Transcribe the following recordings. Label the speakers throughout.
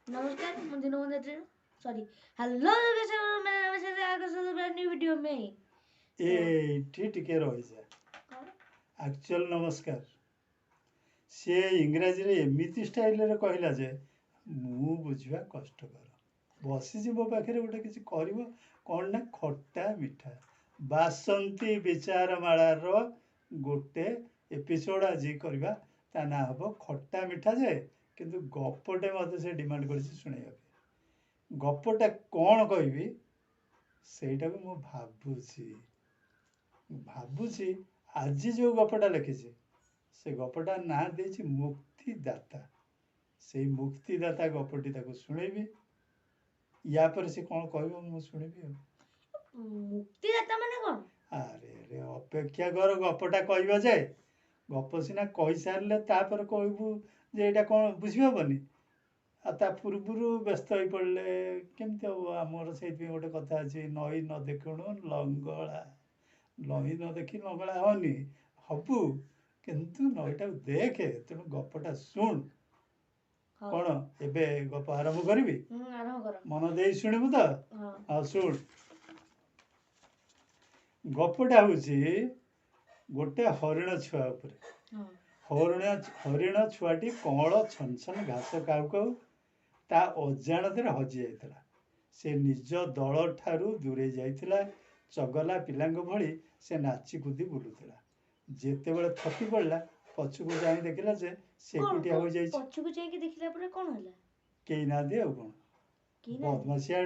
Speaker 1: नमस्कार, ମୁଁ ଦୀନବନ୍ଧୁ, ସରି, hello, new video में।
Speaker 2: ଏଇଠି ଟିକେ ରହିଯା।
Speaker 1: କ'ଣ?
Speaker 2: ଆକ୍ଚୁଆଲ ନମସ୍କାର ସିଏ ଇଂରାଜୀରେ ଏମିତି ଷ୍ଟାଇଲରେ କହିଲା ଯେ ମୁଁ ବୁଝିବା କଷ୍ଟକର। ବସିଛି ମୋ ପାଖରେ ଗୋଟେ କିଛି କରିବ କ'ଣ ନା ଖଟା ମିଠା ବାସନ୍ତୀ ବିଚାରମାଳାର ଗୋଟେ ଏପିସୋଡ଼ ଆଜି କରିବା। ତା ନାଁ ହେବ ଖଟା ମିଠା ଯେ, କିନ୍ତୁ ଗପଟେ ମୋତେ ସେ ଡିମାଣ୍ଡ କରିଛି ଶୁଣେଇବା ପାଇଁ। ଗପଟା କ'ଣ କହିବି ସେଇଟାକୁ ମୁଁ ଭାବୁଛି ଭାବୁଛି। ଆଜି ଯେଉଁ ଗପଟା ଲେଖିଛି ସେ ଗପଟା ନାଁ ଦେଇଛି ମୁକ୍ତିଦାତା। ସେଇ ମୁକ୍ତିଦାତା ଗପଟି ତାକୁ ଶୁଣେଇବି। ୟା ପରେ ସେ କ'ଣ କହିବ ମୁଁ ଶୁଣିବି। ଆଉ
Speaker 1: ମୁକ୍ତିଦାତା ମାନେ କ'ଣ?
Speaker 2: ଆରେ ଆରେ, ଅପେକ୍ଷା କର, ଗପଟା କହିବା ଯେ। ଗପ ସିନା କହିସାରିଲେ ତାପରେ କହିବୁ ଯେ ଏଇଟା କ'ଣ, ବୁଝି ହେବନି। ଆଉ ତା ପୂର୍ବରୁ ବ୍ୟସ୍ତ ହେଇପଡ଼ିଲେ କେମିତି ହେବ? ଆମର ସେଇଥିପାଇଁ ଗୋଟେ କଥା ଅଛି, ନଈ ନ ଦେଖୁଣୁ ଲଙ୍ଗଳା। ନଈ ନ ଦେଖି ଲଙ୍ଗଳା ହବନି, ହବୁ, କିନ୍ତୁ ନଈଟାକୁ ଦେଖେ। ତେଣୁ ଗପଟା ଶୁଣ।
Speaker 1: ହଉ।
Speaker 2: କ'ଣ ଏବେ ଗପ ଆରମ୍ଭ କରିବି?
Speaker 1: ଆରମ୍ଭ କର।
Speaker 2: ମନ ଦେଇ ଶୁଣିବୁ ତ?
Speaker 1: ହଁ।
Speaker 2: ଆଉ ଶୁଣ, ଗପଟା ହେଉଛି ଗୋଟେ ହରିଣ ଛୁଆ ଉପରେ। ହରିଣ ଛୁଆଟି କଅଁଳ ଛନଛନ ଘାସ ଖାଉ ଖାଉ ତା ଅଜାଣତରେ ହଜି ଯାଇଥିଲା। ସେ ନିଜ ଦଳଠାରୁ ଦୂରେଇ ଯାଇଥିଲା। ଚଗଲା ପିଲାଙ୍କ ଭଳି ସେ ନାଚି କୁଦି ବୁଲୁଥିଲା। ଯେତେବେଳେ ଥକି ପଡ଼ିଲା, ପଛକୁ ଚାହିଁ ଦେଖିଲା ଯେ ସେ
Speaker 1: କ'ଣ
Speaker 2: ଏକୁଟିଆ ହୋଇଯାଇଛି।
Speaker 1: ପଛକୁ ଯାଇକି ଦେଖିଲା ପରେ କ'ଣ ହେଲା?
Speaker 2: କେହି ନାହାନ୍ତି। ଆଉ କ'ଣ?
Speaker 1: କେହି ନାହାନ୍ତି?
Speaker 2: ବଦମାସିଆ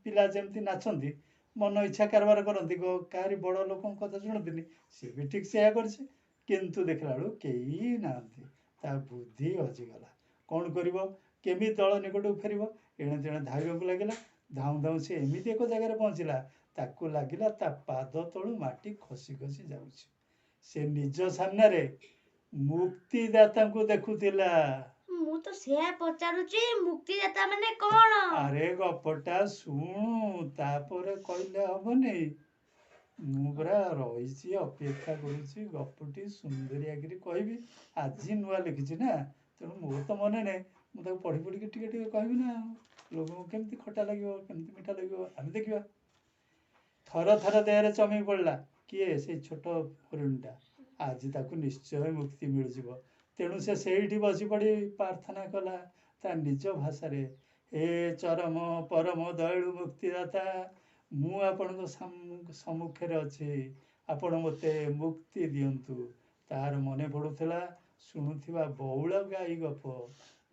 Speaker 2: ପିଲା ଯେମିତି ନାଚନ୍ତି, ମନ ଇଚ୍ଛା କାରବାର କରନ୍ତି, କାହାରି ବଡ଼ ଲୋକଙ୍କ କଥା ଶୁଣନ୍ତିନି, ସିଏ ବି ଠିକ୍ ସେଇଆ କରିଛି। କିନ୍ତୁ ଦେଖିଲା ବେଳକୁ କେହି ନାହାନ୍ତି। ତା ବୁଦ୍ଧି ହଜିଗଲା। କ'ଣ କରିବ, କେମିତି ଦଳ ନିକଟକୁ ଫେରିବ? ଏଣେ ତେଣେ ଧାଇବାକୁ ଲାଗିଲା। ଧାଉଁ ଧାଉଁ ସେ ଏମିତି ଏକ ଜାଗାରେ ପହଞ୍ଚିଲା, ତାକୁ ଲାଗିଲା ତା ପାଦ ତଳୁ ମାଟି ଖସି ଖସି ଯାଉଛି। ସେ ନିଜ ସାମ୍ନାରେ ମୁକ୍ତିଦାତାଙ୍କୁ ଦେଖୁଥିଲା।
Speaker 1: ମୁଁ ତ ସେୟା ପଚାରୁଛି, ମୁକ୍ତିଦାତା ମାନେ କ'ଣ?
Speaker 2: ଆରେ, ଗପଟା ଶୁଣୁ, ତାପରେ କହିଲେ ହବନି। ମୁଁ ପୁରା ରହିଛି, ଅପେକ୍ଷା କରୁଛି, ଗପଟି ସୁନ୍ଦରିଆକିରି କହିବି। ଆଜି ନୂଆ ଲେଖିଛି ନା, ତେଣୁ ମୋର ତ ମନେ ନାହିଁ। ମୁଁ ତାକୁ ପଢ଼ି ପଢ଼ିକି ଟିକେ ଟିକେ କହିବି ନା ଆଉ। ଲୋକଙ୍କୁ କେମିତି ଖଟା ଲାଗିବ, କେମିତି ମିଠା ଲାଗିବ, ଆମେ ଦେଖିବା। ଥର ଥର ଦେହରେ ଚମକି ପଡ଼ିଲା। କିଏ ସେଇ ଛୋଟ ହରିଣଟା? ଆଜି ତାକୁ ନିଶ୍ଚୟ ମୁକ୍ତି ମିଳିଯିବ। ତେଣୁ ସେ ସେଇଠି ବସି ପଡ଼ି ପ୍ରାର୍ଥନା କଲା ତା ନିଜ ଭାଷାରେ, ହେ ଚରମ ପରମ ଦୟାଳୁ ମୁକ୍ତିଦାତା, ମୁଁ ଆପଣଙ୍କ ସମ୍ମୁଖରେ ଅଛି, ଆପଣ ମୋତେ ମୁକ୍ତି ଦିଅନ୍ତୁ। ତାର ମନେ ପଡ଼ୁଥିଲା ଶୁଣୁଥିବା ବଉଳା ଗାଈ ଗପ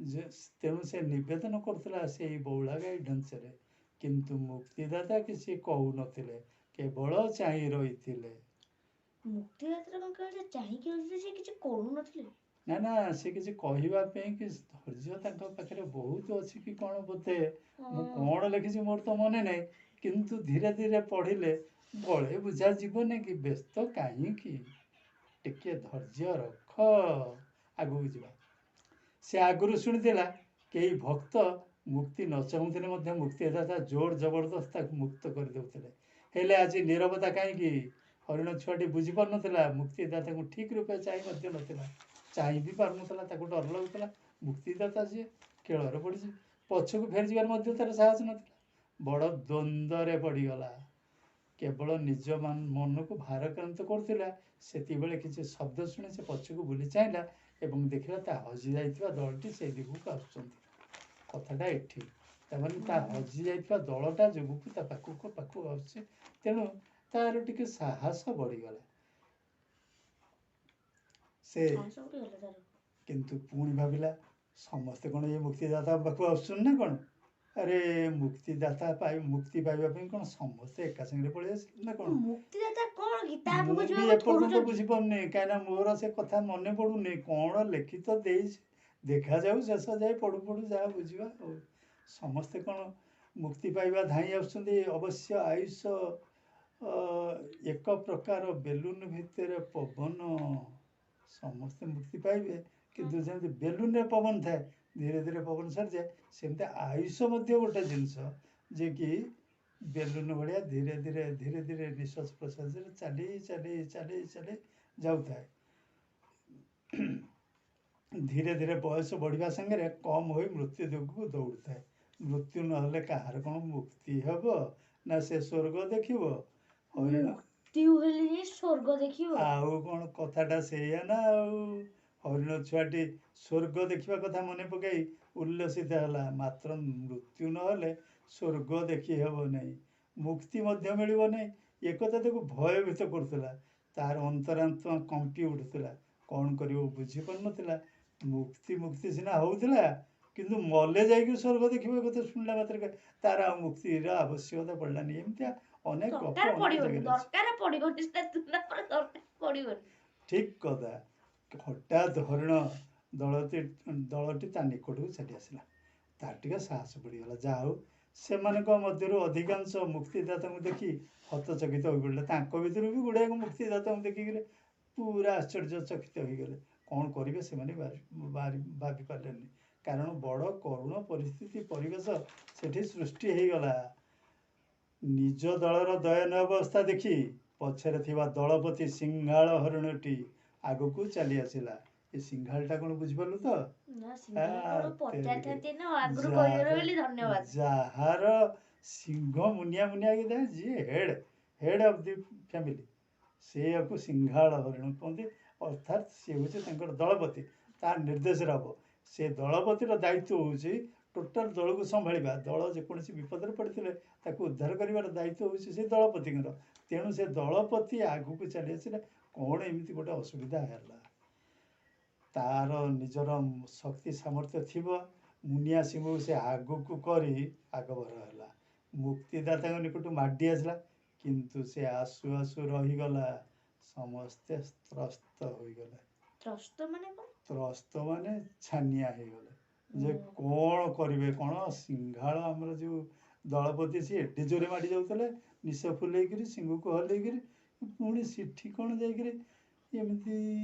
Speaker 2: ଯେ, ତେଣୁ ସେ ନିବେଦନ କରୁଥିଲା ସେଇ ବଉଳା ଗାଈ ଢାଞ୍ଚାରେ। କିନ୍ତୁ ମୁକ୍ତିଦାତା କିଛି କହୁନଥିଲେ, କେବଳ ଚାହିଁ ରହିଥିଲେ।
Speaker 1: ମୁକ୍ତିଦାତାର କ'ଣ କେବଳ ଚାହିଁକି ରହିଥିଲେ? ସେ କିଛି କରୁନଥିଲେ?
Speaker 2: ନା ନା, ସେ କିଛି କହିବା ପାଇଁ କି ଧୈର୍ଯ୍ୟ ତାଙ୍କ ପାଖରେ ବହୁତ ଅଛି କି କ'ଣ ବୋଧେ। ମୁଁ କ'ଣ ଲେଖିଛି ମୋର ତ ମନେ ନାହିଁ, କିନ୍ତୁ ଧୀରେ ଧୀରେ ପଢ଼ିଲେ ବଳେ ବୁଝାଯିବନି କି? ବ୍ୟସ୍ତ କାହିଁକି? ଟିକେ ଧୈର୍ଯ୍ୟ ରଖ, ଆଗକୁ ଯିବା। ସେ ଆଗରୁ ଶୁଣିଥିଲା, କେହି ଭକ୍ତ ମୁକ୍ତି ନ ଚାହୁଁଥିଲେ ମଧ୍ୟ ମୁକ୍ତିଦାତା ଜୋର ଜବରଦସ୍ତ ତାକୁ ମୁକ୍ତ କରିଦେଉଥିଲେ। ହେଲେ ଆଜି ନୀରବତା କାହିଁକି? ହରିଣ ଛୁଆଟି ବୁଝିପାରୁନଥିଲା। ମୁକ୍ତିଦାତାଙ୍କୁ ଠିକ୍ ରୂପେ ଚାହିଁ ମଧ୍ୟ ନଥିଲା, ଚାହିଁ ବି ପାରୁନଥିଲା। ତାକୁ ଡର ଲାଗୁଥିଲା। ମୁକ୍ତିଦାତା ସିଏ ଖେଳରେ ପଡ଼ିଛି। ପଛକୁ ଫେରିଯିବାର ମଧ୍ୟ ତାର ସାହସ ନଥିଲା। ବଡ଼ ଦ୍ୱନ୍ଦ୍ୱରେ ପଡ଼ିଗଲା। କେବଳ ନିଜ ମନକୁ ଭାରାକ୍ରାନ୍ତ କରୁଥିଲା। ସେତିକିବେଳେ କିଛି ଶବ୍ଦ ଶୁଣି ସେ ପଛକୁ ବୁଲି ଚାହିଁଲା ଏବଂ ଦେଖିଲା ତା ହଜି ଯାଇଥିବା ଦଳଟି ସେଇ ଦିଗକୁ ଆସୁଛନ୍ତି। କଥାଟା ଏଠି, ତାମାନେ ତା ହଜି ଯାଇଥିବା ଦଳଟା ଯୋଗୁକୁ ତା ପାଖକୁ ପାଖକୁ ଆସୁଛି। ତେଣୁ ତାର ଟିକେ ସାହସ ବଢ଼ିଗଲା। ସେ
Speaker 1: ସାହସ ବଢ଼ିଗଲା ତାର।
Speaker 2: କିନ୍ତୁ ପୁଣି ଭାବିଲା, ସମସ୍ତେ କ'ଣ ଏ ମୁକ୍ତିଦାତା ପାଖକୁ ଆସୁଛନ୍ତି ନା କ'ଣ? ଆରେ, ମୁକ୍ତିଦାତା ପାଇ ମୁକ୍ତି ପାଇବା ପାଇଁ କ'ଣ ସମସ୍ତେ ଏକା ସାଙ୍ଗରେ ପଳେଇ ଆସିଲେ ନା କ'ଣ?
Speaker 1: ମୁକ୍ତିଦାତା କ'ଣ କି ତା
Speaker 2: ମୁଁ
Speaker 1: ପାଖକୁ
Speaker 2: ବି
Speaker 1: ଯିବାକୁ
Speaker 2: ଏପର୍ଯ୍ୟନ୍ତ
Speaker 1: ଥରୁଛନ୍ତି?
Speaker 2: ବୁଝିପାରୁନି, କାହିଁକିନା ମୋର ସେ କଥା ମନେ ପଡ଼ୁନି କ'ଣ ଲେଖି ତ ଦେଇଛି। ଦେଖାଯାଉ, ଶେଷ ଯାଏ ପଢ଼ୁ ପଢ଼ୁ ଯାହା ବୁଝିବା। ଆଉ ସମସ୍ତେ କ'ଣ ମୁକ୍ତି ପାଇବା ଧାଇଁ ଆସୁଛନ୍ତି? ଅବଶ୍ୟ ଆୟୁଷ ଏକ ପ୍ରକାର ବେଲୁନ ଭିତରେ ପବନ। ସମସ୍ତେ ମୁକ୍ତି ପାଇବେ, କିନ୍ତୁ ଯେମିତି ବେଲୁନରେ ପବନ ଥାଏ, ଧୀରେ ଧୀରେ ପବନ ସରିଯାଏ, ସେମିତି ଆୟୁଷ ମଧ୍ୟ ଗୋଟେ ଜିନିଷ ଯେ କି ବେଲୁନ ଭଳିଆ ଧୀରେ ଧୀରେ ଧୀରେ ଧୀରେ ନିଶ୍ୱାସ ପ୍ରଶ୍ୱାସରେ ଚାଲି ଚାଲି ଚାଲି ଚାଲି ଯାଉଥାଏ। ଧୀରେ ଧୀରେ ବୟସ ବଢ଼ିବା ସାଙ୍ଗରେ କମ୍ ହୋଇ ମୃତ୍ୟୁ ଦିଗକୁ ଦୌଡ଼ୁଥାଏ। ମୃତ୍ୟୁ ନହେଲେ କାହାର କ'ଣ ମୁକ୍ତି ହେବ ନା ସେ ସ୍ୱର୍ଗ ଦେଖିବ? ହରିଣ
Speaker 1: ମୃତ୍ୟୁ ହେଲେ ଯାଇ ସ୍ୱର୍ଗ ଦେଖିବ।
Speaker 2: ଆଉ କ'ଣ, କଥାଟା ସେଇଆ ନା ଆଉ। ହରିଣ ଛୁଆଟି ସ୍ୱର୍ଗ ଦେଖିବା କଥା ମନେ ପକାଇ ଉଲ୍ଲସିତ ହେଲା। ମାତ୍ର ମୃତ୍ୟୁ ନହେଲେ ସ୍ୱର୍ଗ ଦେଖି ହେବ ନାହିଁ, ମୁକ୍ତି ମଧ୍ୟ ମିଳିବ ନାହିଁ। ଏକଥା ତାକୁ ଭୟଭୀତ କରୁଥିଲା। ତାର ଅନ୍ତରାତ୍ମା କମ୍ପି ଉଠୁଥିଲା। କ'ଣ କରିବ ବୁଝିପାରୁନଥିଲା। ମୁକ୍ତି ମୁକ୍ତି ସିନା ହଉଥିଲା, କିନ୍ତୁ ମଲେ ଯାଇକି ସ୍ୱର୍ଗ ଦେଖିବ କଥା ଶୁଣିଲା ମାତ୍ରକେ ତାର ଆଉ ମୁକ୍ତିର ଆବଶ୍ୟକତା ପଡ଼ିଲାନି। ଏମିତିଆ ଅନେକ ଗପ
Speaker 1: ଦରକାର
Speaker 2: ଅନେକ
Speaker 1: ପଡିବନି,
Speaker 2: ଜାଗାରେ ଅଛି।
Speaker 1: ଦରକାର ପଡିବନି, ସେଟା ଶୁଣିଲା ପରେ ଦରକାର ପଡିବନି।
Speaker 2: ଠିକ କଥା। ହଠାତ୍ ହରିଣ ଦଳଟି ତା ନିକଟକୁ ଚାଲି ଆସିଲା। ତାର ଟିକେ ସାହସ ପଡ଼ିଗଲା। ଯାହା ହଉ, ସେମାନଙ୍କ ମଧ୍ୟରୁ ଅଧିକାଂଶ ମୁକ୍ତିଦାତାଙ୍କୁ ଦେଖି ହତଚକିତ ହୋଇପଡ଼ିଲେ। ତାଙ୍କ ଭିତରୁ ବି ଗୁଡ଼ାଏ ମୁକ୍ତିଦାତାଙ୍କୁ ଦେଖିକିରି ପୁରା ଆଶ୍ଚର୍ଯ୍ୟଚକିତ ହୋଇଗଲେ। କ'ଣ କରିବେ ସେମାନେ ଭାବି ପାରିଲେନି, କାରଣ ବଡ଼ କରୁଣ ପରିସ୍ଥିତି ପରିବେଶ ସେଠି ସୃଷ୍ଟି ହେଇଗଲା। ନିଜ ଦଳର ଦୟନୀୟ ଅବସ୍ଥା ଦେଖି ପଛରେ ଥିବା ଦଳପତି ସିଂହାଳ ହରିଣଟି ଆଗକୁ ଚାଲି ଆସିଲା। ଏ ସିଂହାଳଟା କ'ଣ ବୁଝିପାରିଲୁ ତ?
Speaker 1: ନା, ସିଂହାଳ କଣ ପଚାରିଥାନ୍ତି ନା ଆଗରୁ
Speaker 2: ଯାହାର
Speaker 1: କହିଦେଲ ବୋଲି ଧନ୍ୟବାଦ।
Speaker 2: ଯାହାର ସିଂହ ମୁନିଆ ମୁନିଆ ହେଇକି ଥାଏ, ଯିଏ ହେଡ୍ ଅଫ୍ the family, ସେଇଆକୁ ସିଂହାଳ ହରିଣ କୁହନ୍ତି। ଅର୍ଥାତ୍ ସିଏ ହେଉଛି ତାଙ୍କର ଦଳପତି, ତା ନିର୍ଦ୍ଦେଶରେ ହବ। ସେ ଦଳପତିର ଦାୟିତ୍ୱ ହେଉଛି ଟୋଟାଲ ଦଳକୁ ସମ୍ଭାଳିବା। ଦଳ ଯେକୌଣସି ବିପଦରେ ପଡ଼ିଥିଲେ ତାକୁ ଉଦ୍ଧାର କରିବାର ଦାୟିତ୍ୱ ହେଉଛି ସେ ଦଳପତିଙ୍କର। ତେଣୁ ସେ ଦଳପତି ଆଗକୁ ଚାଲି ଆସିଲେ। କ'ଣ ଏମିତି ଗୋଟେ ଅସୁବିଧା ହେଲା? ତାର ନିଜର ଶକ୍ତି ସାମର୍ଥ୍ୟ ଥିବ ମୁନିଆ ସିଂହକୁ ସେ ଆଗକୁ କରି ଆଗଭର ହେଲା। ମୁକ୍ତିଦାତାଙ୍କ ନିକଟକୁ ମାଡ଼ି ଆସିଲା, କିନ୍ତୁ ସେ ଆସୁ ଆସୁ ରହିଗଲା। ସମସ୍ତେ ତ୍ରସ୍ତ ହୋଇଗଲେ।
Speaker 1: ତ୍ରସ୍ତ ମାନେ କଣ?
Speaker 2: ତ୍ରସ୍ତ ମାନେ ଛାନିଆ ହେଇଗଲେ ଯେ କ'ଣ କରିବେ କ'ଣ। ସିଂହାଳ ଆମର ଯୋଉ ଦଳପତି, ସିଏ ଏତେ ଜୋରେ ମାଡ଼ି ଯାଉଥିଲେ ନିଶ ଫୁଲେଇକିରି, ସିଂହକୁ ହଲେଇକିରି, ପୁଣି ସେଠି କ'ଣ ଯାଇକିରି ଏମିତି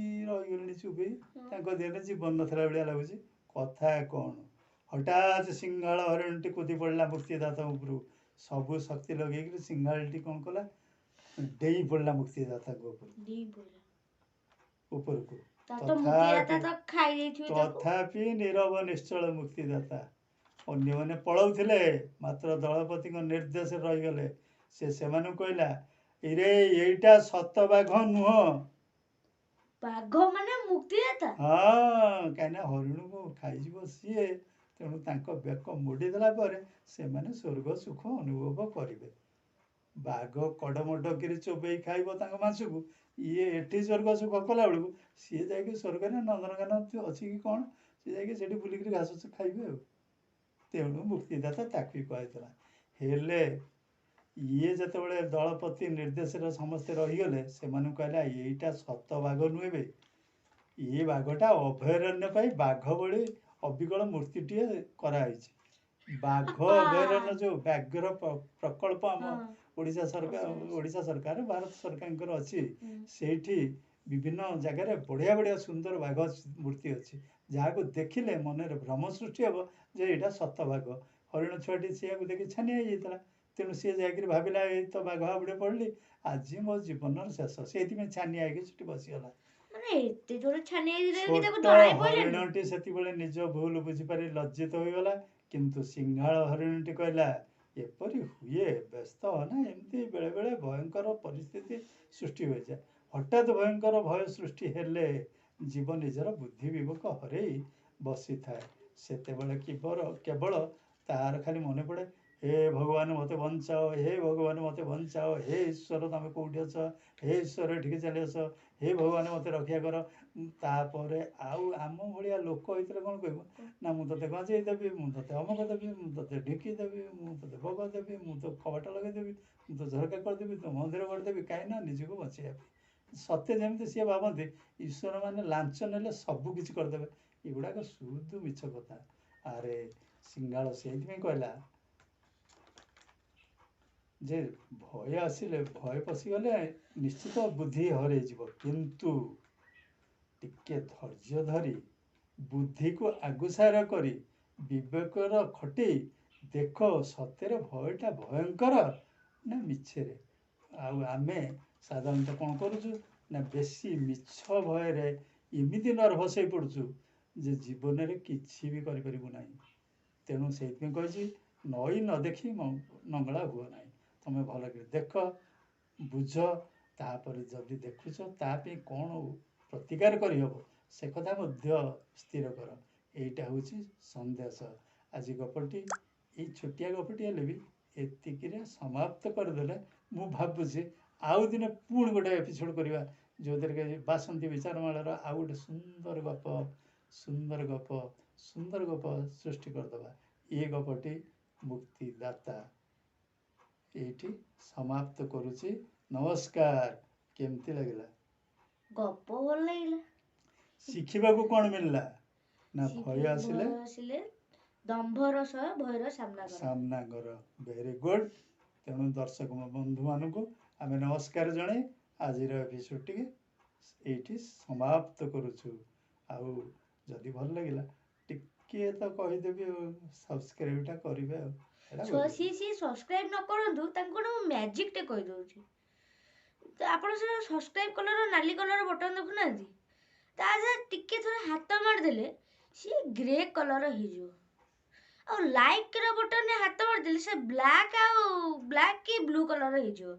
Speaker 2: ରହିଗଲେଣି ଚୁପେଇ। ତାଙ୍କ ଦେହରେ ଜୀବନ ନଥିଲା ଭଳିଆ ଲାଗୁଛି। କଥା କ'ଣ? ହଠାତ୍ ସିଂହାଳ ହରିଣଟି କୁଦି ପଡ଼ିଲା ମୁକ୍ତିଦାତା ଉପରୁ। ସବୁ ଶକ୍ତି ଲଗେଇକିରି ସିଂହାଳଟି କ'ଣ କଲା? ଡେଇଁ ପଡ଼ିଲା ମୁକ୍ତିଦାତାଙ୍କ ଉପରକୁ।
Speaker 1: ଡେଇଁ ପଇଲା
Speaker 2: ଉପରକୁ।
Speaker 1: ତା ତ ମୁକ୍ତିଦାତା ତ ଖାଇ ଦେଇଥିବେ ତାକୁ।
Speaker 2: ତଥାପି ନୀରବ ନିଶ୍ଚଳ ମୁକ୍ତିଦାତା। ଅନ୍ୟମାନେ ପଳାଉଥିଲେ, ମାତ୍ର ଦଳପତିଙ୍କ ନିର୍ଦ୍ଦେଶରେ ରହିଗଲେ। ସେ ସେମାନଙ୍କୁ କହିଲା, ଏରେ ଏଇଟା ସତ ବାଘ ନୁହଁ।
Speaker 1: ବାଘ ମାନେ ମୁକ୍ତିଦାତା?
Speaker 2: ହଁ, କାହିଁକିନା ହରିଣକୁ ଖାଇଯିବ ସିଏ। ତେଣୁ ତାଙ୍କ ବେକ ମୋଡ଼ିଦେଲା ପରେ ସେମାନେ ସ୍ୱର୍ଗ ସୁଖ ଅନୁଭବ କରିବେ। ବାଘ କଡ଼ମଡକିରି ଚୋବେଇ ଖାଇବ ତାଙ୍କ ମାଂସକୁ। ଇଏ ଏଠି ସ୍ୱର୍ଗ ସୁଖ କଲା ବେଳକୁ ସିଏ ଯାଇକି ସ୍ୱର୍ଗରେ ନନ୍ଦନକାନନ ଅଛି କି କ'ଣ, ସିଏ ଯାଇକି ସେଠି ବୁଲିକିରି ଘାସ ଖାଇବେ ଆଉ। ତେଣୁ ମୁକ୍ତିଦାତା ତାକୁ ବି କୁହାଯାଇଥିଲା। ହେଲେ ଇଏ ଯେତେବେଳେ ଦଳପତି ନିର୍ଦ୍ଦେଶରେ ସମସ୍ତେ ରହିଗଲେ, ସେମାନଙ୍କୁ କହିଲା, ଏଇଟା ସତ ବାଘ ନୁହେଁ ବେ। ଇଏ ବାଘଟା ଅଭୟାରଣ୍ୟ ପାଇଁ ବାଘ ଭଳି ଅବିକଳ ମୂର୍ତ୍ତିଟିଏ କରାହେଇଛି। ବାଘ ଅଭୟାରଣ୍ୟ ଯୋଉ ବ୍ୟାଘ୍ର ପ୍ରକଳ୍ପ ଆମ ଓଡ଼ିଶା ସରକାର, ଓଡ଼ିଶା ସରକାର, ଭାରତ ସରକାରଙ୍କର ଅଛି, ସେଇଠି ବିଭିନ୍ନ ଜାଗାରେ ବଢ଼ିଆ ବଢ଼ିଆ ସୁନ୍ଦର ବାଘ ମୂର୍ତ୍ତି ଅଛି, ଯାହାକୁ ଦେଖିଲେ ମନରେ ଭ୍ରମ ସୃଷ୍ଟି ହେବ ଯେ ଏଇଟା ସତ ବାଘ। ହରିଣ ଛୁଆଟି ସେଇଆକୁ ଦେଖି ଛାନିଆ ହେଇଯାଇଥିଲା। ତେଣୁ ସିଏ ଯାଇକିରି ଭାବିଲା, ଏଇ ତ ବାଘ ହାବୁଡ଼େ ପଡ଼ିଲି, ଆଜି ମୋ ଜୀବନର ଶେଷ। ସେଇଥିପାଇଁ ଛାନିଆ ହେଇକି ସେଠି ବସିଗଲା।
Speaker 1: ମାନେ ଏତେ ଜୋରେ ଛାନିଆ ହେଇଯାଇଥିଲା କି ତାକୁ
Speaker 2: ଛୋଟ
Speaker 1: ଜଣାଇ ପଇଲାନି?
Speaker 2: ହରିଣଟି ସେତେବେଳେ ନିଜ ଭୁଲ ବୁଝିପାରି ଲଜ୍ଜିତ ହୋଇଗଲା। କିନ୍ତୁ ସିଂହାଳ ହରିଣଟି କହିଲା, ଏପରି ହୁଏ, ବ୍ୟସ୍ତ ନା। ଏମିତି ବେଳେବେଳେ ଭୟଙ୍କର ପରିସ୍ଥିତି ସୃଷ୍ଟି ହୋଇଯାଏ। ହଠାତ୍ ଭୟଙ୍କର ଭୟ ସୃଷ୍ଟି ହେଲେ ଜୀବ ନିଜର ବୁଦ୍ଧି ବିବେକ ହରେଇ ବସିଥାଏ। ସେତେବେଳେ କେବଳ ତାର ଖାଲି ମନେ ପଡ଼େ, ହେ ଭଗବାନ ମୋତେ ବଞ୍ଚାଅ, ହେ ଭଗବାନ ମୋତେ ବଞ୍ଚାଅ, ହେ ଈଶ୍ୱର ତମେ କୋଉଠି ଅଛ, ହେ ଈଶ୍ୱର ଏଠିକି ଚାଲି ଆସ, ହେ ଭଗବାନ ମୋତେ ରକ୍ଷା କର। ତାପରେ ଆଉ ଆମ ଭଳିଆ ଲୋକ ହେଇଥିଲେ କ'ଣ କହିବ ନା, ମୁଁ ତୋତେ ଗଞ୍ଜେଇ ଦେବି, ମୁଁ ତୋତେ ଅମକ ଦେବି, ମୁଁ ତୋତେ ଢିଙ୍କି ଦେବି, ମୁଁ ତୋତେ ଭୋଗ ଦେବି, ମୁଁ ତୋ କବାଟ ଲଗେଇଦେବି, ମୁଁ ତୋ ଝରକା କରିଦେବି, ତୋ ମନ୍ଦିର କରିଦେବି। କାହିଁକି ନା ନିଜକୁ ବଞ୍ଚେଇବା ପାଇଁ। ସତେ ଯେମିତି ସିଏ ଭାବନ୍ତି ଈଶ୍ୱର ମାନେ ଲାଞ୍ଚ ନେଲେ ସବୁ କିଛି କରିଦେବେ। ଏଗୁଡ଼ାକ ସୁଦୁ ମିଛ କଥା। ଆରେ ସିଂହାଳ ସେଇଥିପାଇଁ କହିଲା ଯେ ଭୟ ଆସିଲେ, ଭୟ ପଶିଗଲେ ନିଶ୍ଚିତ ବୁଦ୍ଧି ହରେଇଯିବ, କିନ୍ତୁ ଟିକେ ଧୈର୍ଯ୍ୟ ଧରି ବୁଦ୍ଧିକୁ ଆଗୁସାର କରି ବିବେକର ଖଟେଇ ଦେଖ, ସତରେ ଭୟଟା ଭୟଙ୍କର ନା ମିଛରେ। ଆଉ ଆମେ ସାଧାରଣତଃ କ'ଣ କରୁଛୁ ନା, ବେଶୀ ମିଛ ଭୟରେ ଏମିତି ନର୍ଭସ୍ ହେଇ ପଡ଼ୁଛୁ ଯେ ଜୀବନରେ କିଛି ବି କରିପାରିବୁ ନାହିଁ। ତେଣୁ ସେଇଥିପାଇଁ କହିଛି, ନଈ ନ ଦେଖି ନଙ୍ଗଳା ହୁଅ ନାହିଁ। ତମେ ଭଲ କରି ଦେଖ, ବୁଝ, ତାପରେ ଯଦି ଦେଖୁଛ ତା ପାଇଁ କ'ଣ ପ୍ରତିକାର କରିହେବ ସେ କଥା ମଧ୍ୟ ସ୍ଥିର କର। ଏଇଟା ହେଉଛି ସନ୍ଦେଶ। ଆଜି ଗପଟି, ଏଇ ଛୋଟିଆ ଗପଟି ହେଲେ ବି ଏତିକିରେ ସମାପ୍ତ କରିଦେଲେ ମୁଁ ଭାବୁଛି ଆଉ ଦିନେ ପୁଣି ଗୋଟେ ଏପିସୋଡ଼ କରିବା, ଯେଉଁଥିରେ କି ବାସନ୍ତୀ ବିଚାରମାଳାର ଆଉ ଗୋଟେ ସୁନ୍ଦର ଗପ, ସୁନ୍ଦର ଗପ, ସୁନ୍ଦର ଗପ ସୃଷ୍ଟି କରିଦେବା। ଏ ଗପଟି ମୁକ୍ତିଦାତା ଏଇଠି ସମାପ୍ତ କରୁଛି। ନମସ୍କାର। କେମିତି ଲାଗିଲା
Speaker 1: ଗପ? ଭଲ ଲାଗିଲା।
Speaker 2: ଶିଖିବାକୁ କ'ଣ ମିଳିଲା ନା ଭୟ ଆସିଲେ,
Speaker 1: ଭୟ ଆସିଲେ ଦମ୍ଭର ସହ ଭୟର ସାମ୍ନା କର।
Speaker 2: ସାମ୍ନା କର। Very good. ତେଣୁ ଦର୍ଶକ ବନ୍ଧୁମାନଙ୍କୁ ଆମେ ନମସ୍କାର ଜଣାଇ ଆଜିର ଏପିସୋଡ଼ ଟିକେ ଏଇଠି ସମାପ୍ତ କରୁଛୁ। ଆଉ ଯଦି ଭଲ ଲାଗିଲା ଟିକିଏ ତ କହିଦେବି, ଆଉ ସବସ୍କ୍ରାଇବଟା କରିବେ। ଆଉ ଏଇଟା କରିବେ।
Speaker 1: ସିଏ ସବସ୍କ୍ରାଇବ୍ ନ କରନ୍ତୁ, ତାଙ୍କୁ ଗୋଟେ ମୁଁ ମ୍ୟାଜିକ୍ଟେ କହିଦେଉଛି ତ। ଆପଣ ସେ ସବସ୍କ୍ରାଇବ୍ କଲର୍, ନାଲି କଲର୍ ବଟନ୍ ଦେଖୁନାହାନ୍ତି? ତା ଦେହରେ ଟିକେ ଥରେ ହାତ ମାରିଦେଲେ ସିଏ ଗ୍ରେ କଲର୍ ହେଇଯିବ, ଆଉ ଲାଇକ୍ର ବଟନ୍ରେ ହାତ ମାରିଦେଲେ ସେ ବ୍ଲାକ୍, ଆଉ ବ୍ଲାକ୍ କି ବ୍ଲୁ କଲର୍ ହେଇଯିବ।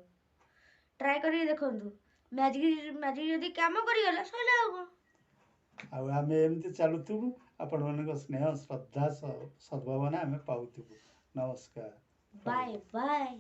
Speaker 1: ଟ୍ରାଏ କରିକି ଦେଖନ୍ତୁ। ମ୍ୟାଜିକ୍ ଯଦି କାମ କରିଗଲା, ସରିଲା, ଆଉ କ'ଣ?
Speaker 2: ଆଉ ଆମେ ଏମିତି ଚାଲୁଥିବୁ, ଆପଣମାନଙ୍କ ସ୍ନେହ ଶ୍ରଦ୍ଧା ସଦ୍ଭାବନା ଆମେ ପାଉଥିବୁ। ନମସ୍କାର।
Speaker 1: Bye bye.